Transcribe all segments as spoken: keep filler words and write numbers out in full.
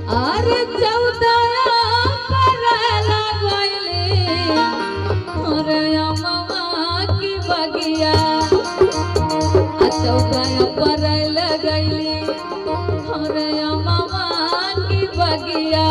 अरे चौदह अप्रैल गइली, अरे अमवा की बगिया। आ चौदह अप्रैल गइली, अरे अमवा की बगिया।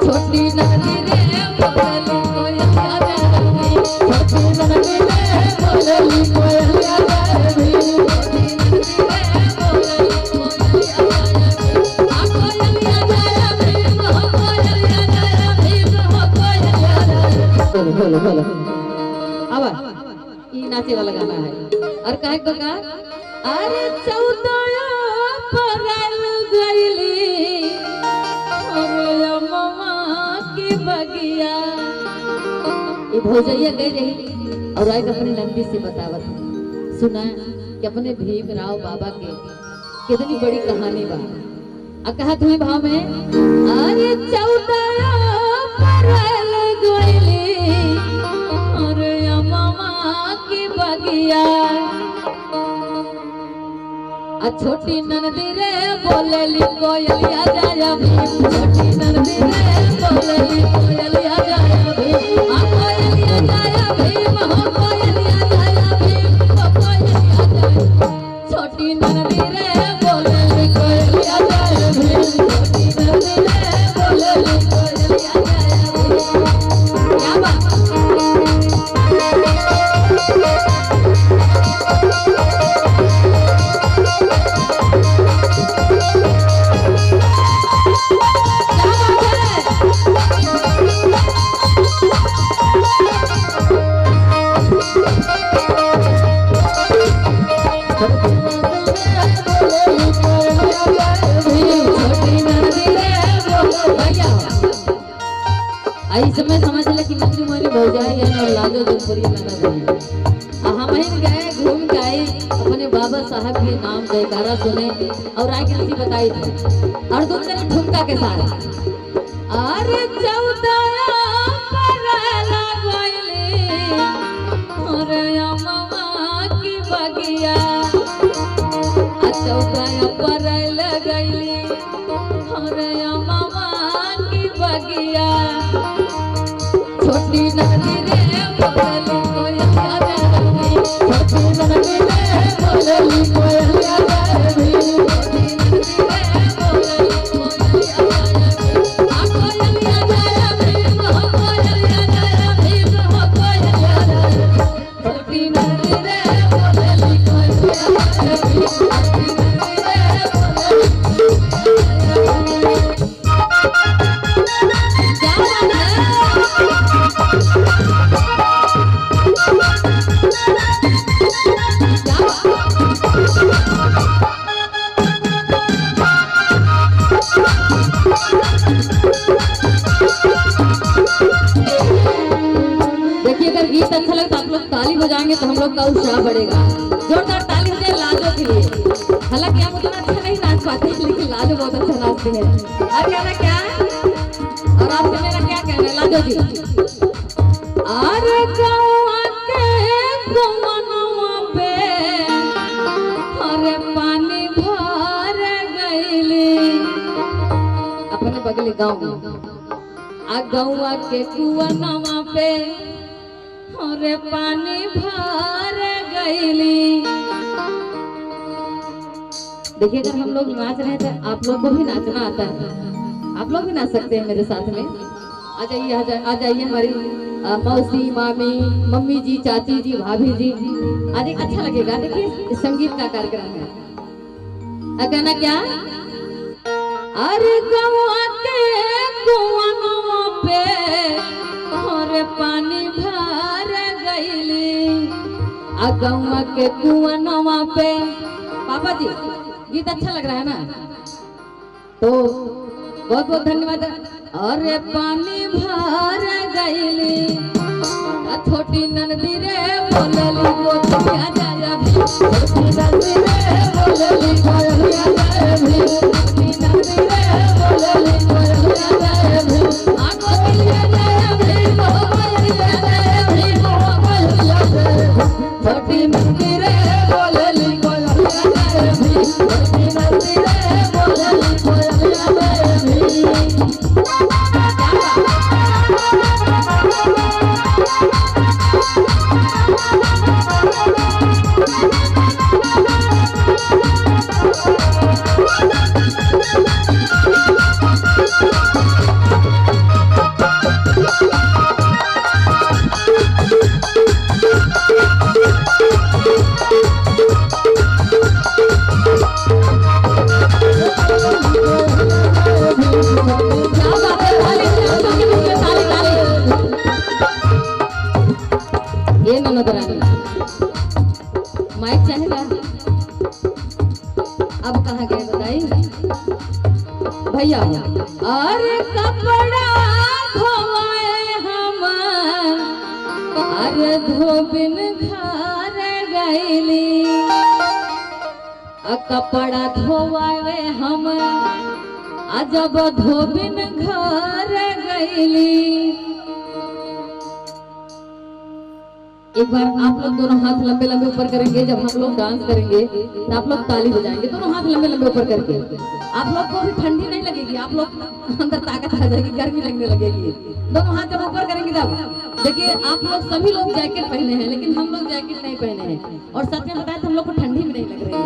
छोटी ननदी रे बोलली कोयलिया गायबी, छोटी ननदी रे बोलली कोयलिया गायबी, छोटी ननदी रे बोलली कोयलिया गायबी, आ कोयलिया गायबी, हो कोयलिया गायबी, हो कोयलिया गायबी। बोलो, बोलो, बोलो। अब ई नाचे वाला गाना है। और काहे के बा का? अरे चौदह अप्रैल गइली, अरे अमवा के बगिया। ई भौजैया गई रही और आके अपने नंदी से बतावत है। सुना कि अपने भीमराव बाबा के कितनी बड़ी कहानी बा। आ कहत हुई भाव में, अरे चौदह अप्रैल गइली, अरे अमवा की बगिया। आ छोटी ननदी रे बोलेली कोयलिया गायबी, छोटी ननदी रे बोलेली कोयलिया गायबी, आ कोयलिया गायबी, हो कोयलिया गायबी, हो कोयलिया गायबी। छोटी ननदी रे बोलेली कोयलिया गायबी, छोटी ननदी रे बोलेली कोयलिया गायबी। क्या बात? क्या बात है? भैया, ऐसे में समझ ले कि नंदी मोरी भौजाई है और लाजो जौनपुरी ननद है। आ हमहिन गए घूम के आई, अपने बाबा साहब के नाम जयकारा सुने और आगे की बताई थी। और दूसरे ठुमका के साथ, अरे चौदह अप्रैल गइली, अरे अमवा की बगिया। आ चौदह अप्रैल गइली, अरे अमवा की बगिया। छोटी ननदी रे बोलेली कोयलिया गायबी, छोटी ननदी रे बोलेली कोयलिया गायबी, छोटी ननदी रे बोलेली कोयलिया गायबी, आ कोयलिया गायबी, हो कोयलिया गायबी, हो कोयलिया गायबी। छोटी ननदी रे बोलेली कोयलिया गायबी, छोटी ननदी रे बोलेली कोयलिया गायबी। देखिए, अगर गीत अच्छा लगे तो आप लोग ताली बजाएंगे तो हम लोग का उत्साह बढ़ेगा। जोरदार ताली हो जाए लाजो के लिए। हालांकि हम उतना अच्छा नहीं नाच पाते हैं, लेकिन लाजो बहुत अच्छा नाचती है। और कहना क्या है? और आपसे मेरा क्या कहना है, लाजो जी? अरे गौआ के कुआनवा पे, अरे पानी भर गइली। अपने बगले गाँव में। आ गौआ के कुआनवा पे, अरे पानी भर गइली। देखिए, अगर हम लोग नाच रहे हैं तो आप लोग को भी नाचना आता है, आप लोग भी नाच सकते हैं मेरे साथ में। आ जाइए, आ जा-, आ जाइए हमारी, अ, मौसी, मामी, मम्मी जी, चाची जी, भाभी जी। आज एक अच्छा लगेगा। देखिए, इस संगीत का कार्यक्रम है। आ गाना क्या? अरे गौआ के कुआनवा पे, अरे पानी भर गइली। आ गौआ के कुआनवा पे। पापा जी, गीत अच्छा लग रहा है ना? तो बहुत बहुत धन्यवाद। अरे पानी भर गइली, आ छोटी ननदी रे बोलेली कोयलिया गायबी, छोटी ननदी रे बोलेली कोयलिया गायबी, छोटी ननदी रे बोलेली कोयलिया गायबी, आ कोयलिया गायबी, ओ कोयलिया गायबी, ओ कोयलिया गायबी। छोटी ननदी रे बोलेली कोयलिया गायबी, छोटी ननदी रे बोलेली कोयलिया गायबी। भैया, अरे कपड़ा धोवाए हमार, अरे धोबिन घर गईली। आ कपड़ा धोवावे हम, आ जब धोबिन घर गईली। एक बार आप लोग दोनों हाथ लंबे लंबे ऊपर करेंगे। जब हम लोग डांस करेंगे तो आप लोग ताली बजाएंगे, दोनों हाथ लंबे लंबे ऊपर करके। आप लोग को भी ठंडी नहीं लगेगी, आप लोग अंदर ताकत आ जाएगी, गर्मी लगने लगेगी। दोनों हाथ जब ऊपर करेंगे तब देखिए, आप लोग सभी लोग जैकेट पहने हैं, लेकिन हम लोग जैकेट नहीं पहने हैं। और सच में बताएं तो हम लोग को ठंडी भी नहीं लग रही है,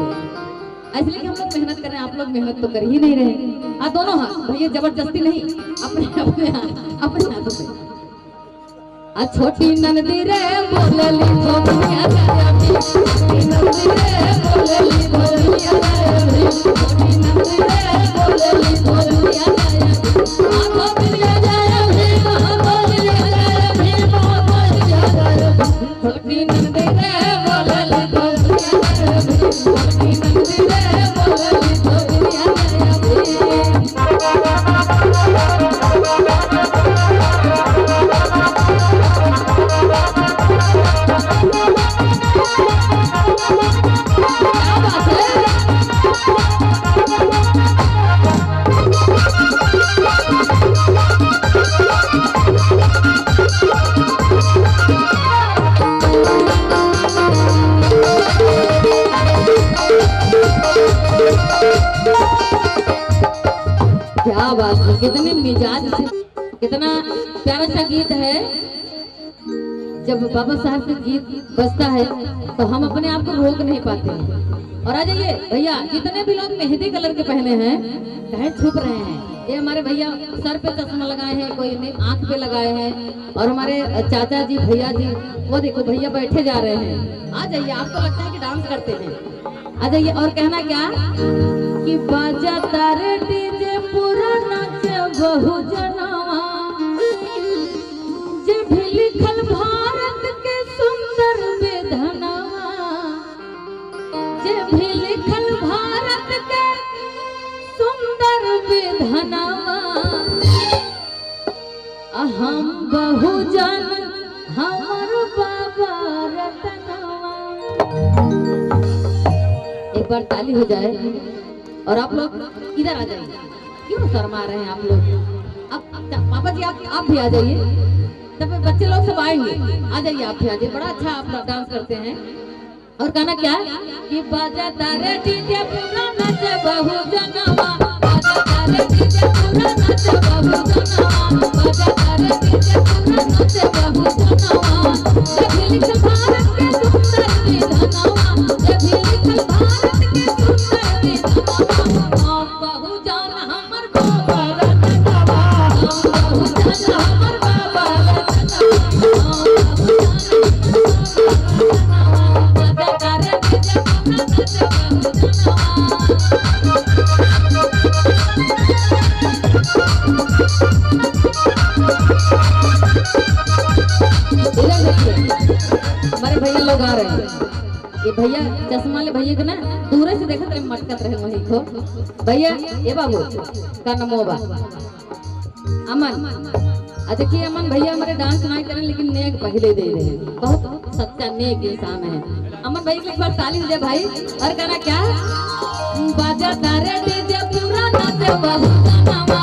इसलिए कि हम लोग मेहनत कर रहे हैं, आप लोग मेहनत तो कर ही नहीं रहे। आ, दोनों हाथ भैया, जबरदस्ती नहीं, अपने, अपने हाथ, अपने हाथों से। आ छोटी ननदी रे बोलली धोबिया रे अभी, छोटी ननदी रे बोलली धोबिया रे अभी, छोटी ननदी रे बोलली धोबिया रे अभी, आ धोबिया रे अभी, आ धोबिया रे अभी, आ धोबिया रे अभी। छोटी ननदी रे बोलली धोबिया रे अभी, छोटी ननदी रे बोलली धोबिया रे अभी। क्या बात है, कितने मिजाज से, कितना प्यारा सा गीत है। जब बाबा साहब के गीत बजता है तो हम अपने आप को रोक नहीं पाते हैं। और आ जाइए भैया, जितने भी लोग मेहंदी कलर के पहने हैं, कहीं छुप रहे हैं। ये हमारे भैया सर पे चश्मा लगाए हैं, कोई ने आंख पे लगाए हैं, और हमारे चाचा जी, भैया जी, वो देखो भैया बैठे जा रहे हैं। आ जाइए, आपको लगता है कि डांस करते हैं। आ जाइए, और कहना क्या कि बाजा तारे डीजे पूरा नाचे बहु जनवा, जे भी लिखल भारत के सुंदर विधनवा, जे भी लिखल भारत के सुंदर विधनवा, हम बहुजन, हमर बाबा रतनवा। एक बार ताली हो जाए और आप लोग इधर आ जाइए। क्यों शर्मा रहे हैं आप लोग? अब, अब पापा जी, आप, आप भी आ जाइए। तब बच्चे लोग सब आएंगे, आ जाइए, आप भी आ जाइए। बड़ा अच्छा आप लोग डांस करते हैं। और गाना क्या कि बाजा तारे डीजे पूरा नाचे बहु जनवा, बाजा तारे डीजे पूरा नाचे बहु जनवा, बाजा तारे डीजे पूरा नाचे बहु जनवा। जब लिख भारत के सुंदर विधनवा, जब लिख भारत के सुंदर विधनवा। बहु जन हमर इधर देखिए, हमारे भैया लोग आ रहे हैं। ये भैया चश्मा वाले भैया के ना दूरे से देखत रहे, मटकत रहे वहीं को। भैया, ये बाबू का नमो बा। अमन, आ देखिए अमन भैया हमारे डांस ना करें, लेकिन नेक पहले दे रहे हैं, बहुत सच्चा नेक इंसान है। अमन भाई के एक बार ताली हो जाए भाई। और गाना क्या? बाजा तारे डीजे पूरा नाचे बहु जनवा,